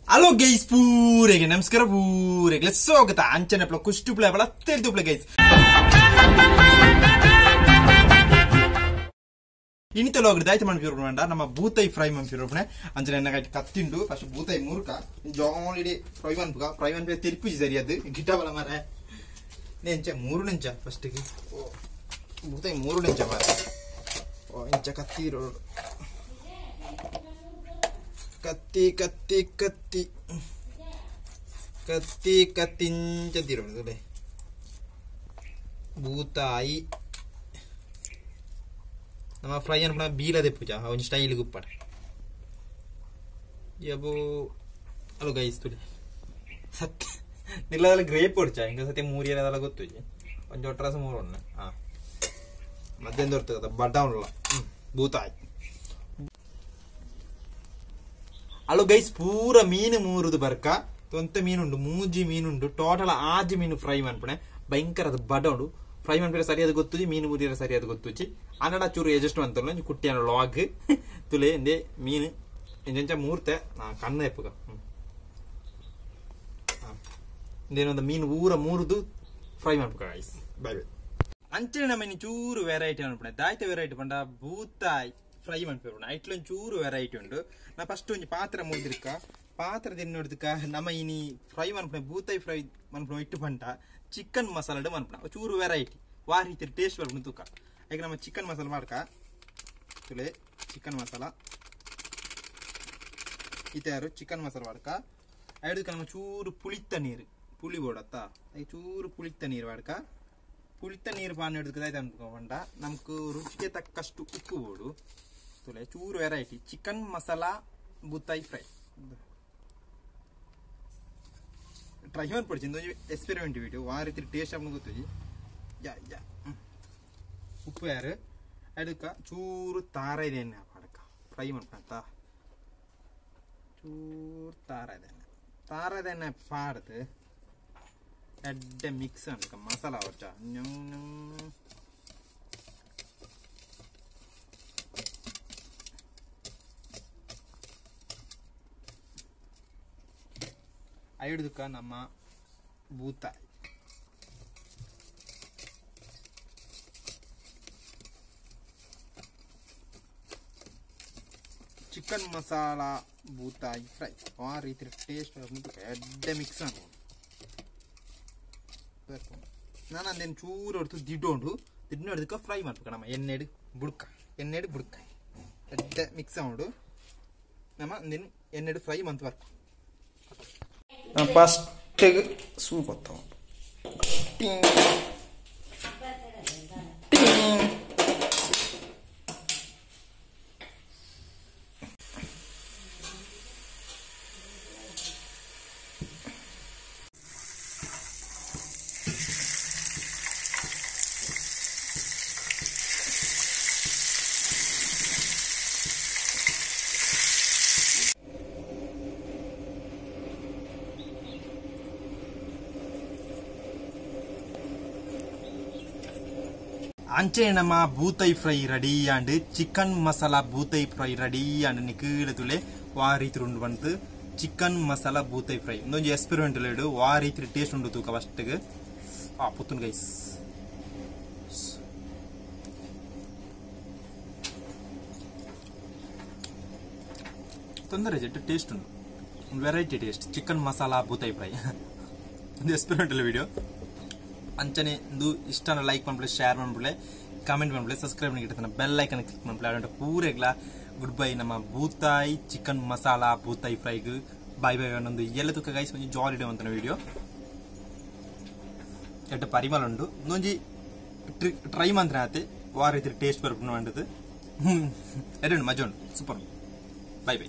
Hello guys ಪೂರೆಗೆ ನಮಸ್ಕಾರ ಪೂರೆಗೆ ಸ್ವಾಗತ ಅಂಚನೆ ಪ್ಲ ಕುಷ್ಟು ಪ್ಲ ಬಲ ತೆಲ್ದು ಪ್ಲ ಗೈಸ್ ಇನಿತ ಲೋಗಡ ದಾಯ್ತ ಮನ್ಪಿರು ಬೇಡ ನಮ್ಮ ಬೂತಾಯಿ ಫ್ರೈ ಮನ್ಪಿರು ಅಂಚನೆ ಎನ್ನ ಕತ್ತಿಂಡು ಫಸ್ಟ್ ಬೂತಾಯಿ ಮೂರ್ಕ ಜಾಲಿಡಿ ಫ್ರೈ ಮನ್ಪುಗ ಫ್ರೈ ಮನ್ಪಿ ತಿರುಪುಜಿ ಸರಿಯದು ಗಿಟ್ಟ ಬಲ ಮರ ನೆಂಚ ಮೂರು ನೆಂಚ ಫಸ್ಟ್ಗೆ ಓ ಬೂತಾಯಿ ಮೂರು ನೆಂಚ ಮರ ಓ ಇಂಚ ಕತ್ತಿ ಕತ್ತಿ ಕತ್ತಿ ಕತ್ತಿ ಕತ್ತಿ ಕತ್ತಿಂಚ ತಿರೋದು ಬೂತಾಯಿ ನಮ್ಮ ಫ್ರೈ ಅನ್ಪುನ ಬೀಲದೆ ಪೂಜಾ ಒಂಜಿ ಸ್ಟೈಲ್ ಗುಪ್ಪಡ ಯಬೋ ಅಲೋ ಗೈಸ್ ತುಳಿ ಸತ್ಯ ನಿಲ್ಲದಲ್ಲ ಗ್ರೇಪ್ ಹೊಡ್ಚಾ ಹಿಂಗ ಸತ್ಯ ಮೂರಿಯಲ್ಲ ಗೊತ್ತು ಒಂಜಿ ಒಟ್ರಾಸ ಮೂರು ಒಣ್ಣ ಹಾಂ ಮಧ್ಯಾಹ್ನ ದೊರ್ತದ ಬಡ್ಡ ಉಳ್ಳ ಬೂತಾಯಿ ಅಲೋ ಗೈಸ್ ಪೂರ ಮೀನು ಮೂರುದು ಬರ್ಕ ತೊಂತ ಮೀನುಂಡು ಮೂಜಿ ಮೀನುಂಡು ಟೋಟಲ್ ಆಜಿ ಮೀನು ಫ್ರೈ ಮನ್ಪಣೆ ಭಯಂಕರ ಅದು ಬಡ ಉಂಡು ಫ್ರೈ ಮನ್ಪಿರ ಸರಿಯಾದ ಗೊತ್ತುಜಿ ಮೀನು ಮೂರಿಯರ ಸರಿಯಾದ ಗೊತ್ತುಜಿ ಅನ್ನಡ ಚೂರು ಅಡ್ಜಸ್ಟ್ ಅಂತಲ್ಲ ಕುಟ್ಟಿயான ಲಾಗ್ ತುಲೆ ಎಂದೆ ಮೀನು ಎಂಚ ಮೂರ್ತೆ ಕಣ್ಣು ಎಪ್ಪುಗ ಇಂದೇನೊಂದು ಮೀನು ಊರ ಮೂರುದು ಫ್ರೈ ಮನ್ಪುಗ ಗೈಸ್ ಬೈ ಬೈ ಅಂಚನೆ ನಮ್ಮ ಚೂರು ವೆರೈಟಿ ಅನ್ಪಣೆ ದಾಯ್ತ ವೆರೈಟಿ ಪಂಡ ಬೂತಾಯಿ ಫ್ರೈ ಮನ್ಪಿರು ಐಟ್ಲೊಂದು ಚೂರು ವೆರೈಟಿ ಉಂಡು ನಾ ಫಸ್ಟ್ ಒಂಜಿ ಪಾತ್ರ ಮುರಿದಿರ್ಕ ಪಾತ್ರ ತಿನ್ನೋಡ್ದಕ್ಕ ನಮ್ಮ ಇನಿ ಫ್ರೈ ಮನ್ಪುಣ ಬೂತಾಯಿ ಫ್ರೈ ಮನ್ಪುಣ ಇಟ್ಟು ಪಂಟ ಚಿಕನ್ ಮಸಾಲ ಮನ್ಪುಣ ಚೂರು ವೆರೈಟಿ ವಾ ರೀತಿ ಟೇಸ್ಟ್ ಬರ್ಪುಣ ತೂಕ ಈಗ ನಮ್ಮ ಚಿಕನ್ ಮಸಾಲ ಮಾಡ್ಕ ತುಲೆ ಚಿಕನ್ ಮಸಾಲ ಇತ್ತಾರು ಚಿಕನ್ ಮಸಾಲ ಮಾಡ್ಕ ಐದಕ್ಕೆ ನಮ್ಮ ಚೂರು ಪುಳಿತ ನೀರು ಪುಳಿ ಬೋಡತ್ತ ಚೂರು ಪುಳಿತ ನೀರು ಮಾಡ್ಕ ಪುಳಿತ ನೀರು ಪಾನ್ ಹಿಡಿದಕ್ಕೆ ಅನ್ಕೊಂಡ ನಮ್ಗೆ ರುಚಿಗೆ ತಕ್ಕಷ್ಟು ಉಪ್ಪು ಬೋಡು ತುಲೆ ಚೂರು ವೆರೈಟಿ ಚಿಕನ್ ಮಸಾಲ ಬೂತಾಯಿ ಫ್ರೈ ಟ್ರೈ ಮಾಡ್ಪಡಿಸಿ ಒಂಜಿ ಎಕ್ಸ್ಪೆರಿಮೆಂಟ್ ವಿಡಿಯೋ ಆ ರೀತಿ ಟೇಸ್ಟ್ ಆಗಿ ಗೊತ್ತುಜಿ ಯಾ ಯಾ ಉಪ್ಪು ಯಾರು ಅದಕ್ಕೆ ಚೂರು ತಾರ ಇದೆ ಎಣ್ಣೆ ಹಾಕಕ್ಕ ಫ್ರೈ ಮಾಡ್ಕೊಂತ ಚೂರು ತಾರ ಇದೆ ತಾರದ ಎಣ್ಣೆ ಪಾಡ್ದು ಎಡ್ಡೆ ಮಿಕ್ಸ್ ಅನ್ಕ ಮಸಾಲ ಹೊಚ್ಚ ಐಡ್ದಕ್ಕ ನಮ್ಮ ಬೂತಾಯಿ ಚಿಕನ್ ಮಸಾಲ ಬೂತಾಯಿ ಫ್ರೈ ಆ ರೀತಿ ಟೇಸ್ಟ್ ಎಡ್ಡೆ ಮಿಕ್ಸ್ ಅನ್ಕೊಂಡು ನಾನು ಅಂದೇನು ಚೂರು ಹೊಡ್ತು ದಿಡ್ಡೋಂಡು ದಿಡ್ಡು ಹಿಡ್ದಕ್ಕ ಫ್ರೈ ಮಾಡ್ಬೇಕು ನಮ್ಮ ಎಣ್ಣೆಡು ಬುಡ್ಕ ಎಣ್ಣೆಡು ಬುಡ್ಕ ಎಡ್ಡೆ ಮಿಕ್ಸ್ ಆಗೊಂಡು ನಮ್ಮ ಅಂದೇನು ಎಣ್ಣೆಡು ಫ್ರೈ ಮಂತ್ ಬರ್ಕ ಫಸ್ಟ್ ಸೂಪ್ ಹೊತ್ತ ಅಂಚೆ ನಮ್ಮ ಬೂತಾಯಿ fry ready and chicken masala ಬೂತಾಯಿ fry ready and ಕೀಳೆ ತುಲೆ ವಾ ರೀತಿ ಉಂಡು ಬಂತು ಚಿಕನ್ ಮಸಾಲ ಬೂತಾಯಿ ಫ್ರೈ ಇನ್ನೊಂದು ಎಕ್ಸ್ಪೆರಿಮೆಂಟ್ ಇಡು ವಾ ರೀತಿ ಟೇಸ್ಟ್ ಉಂಡು ತೂಕ ಫಸ್ಟ್ಗೆ ಆ ಪುತ್ತನ್ ಗೈಸ್ ತೊಂದರೆ ಜೆಟ್ಟು ಟೇಸ್ಟ್ ಉಂಡು ವೆರೈಟಿ ಟೇಸ್ಟ್ ಚಿಕನ್ ಮಸಾಲ ಬೂತಾಯಿ ಫ್ರೈ ಒಂದು ಎಕ್ಸ್ಪೆರಿಮೆಂಟಲ್ ವಿಡಿಯೋ ಅಂಚನೆ ಇಂದು ಇಷ್ಟನ ಲೈಕ್ ಮಾಡ್ಬಿಡಿ ಶೇರ್ ಮಾಡ್ಬಿಡಿ ಕಾಮೆಂಟ್ ಮಾಡ್ಬಿಡಿ ಸಬ್ಸ್ಕ್ರೈಬ್ ಮಾಡಿ ಬೆಲ್ ಐಕನ್ ಕ್ಲಿಕ್ ಮಾಡ್ಬಿಡಿ ಅದಂಟ ಪೂರೆಗ್ಲ ಗುಡ್ ಬೈ ನಮ್ಮ ಬೂತಾಯಿ ಚಿಕನ್ ಮಸಾಲ ಬೂತಾಯಿ ಫ್ರೈಗ್ ಬಾಯ್ ಬಾಯ್ ಅನ್ನೊಂದು ಎಲ್ಲ ತುಕ್ಕ ಗೈಸ್ ಒಂಜಿ ಜಾಲಿ ಡೇ ಅಂತಾನೆ ವಿಡಿಯೋ ಎಟ್ಟು ಪರಿಮಳ ಉಂಡು ಒಂಜಿ ಟ್ರೈ ಮಂತ್ರ ಆತೆ ವಾ ರೀತಿ ಟೇಸ್ಟ್ ಬರ್ಪುನ ಮಂಡದು ಎರಡು ಮಜಾ ಉಂಟು ಸೂಪರ್ ಬೈ ಬೈ.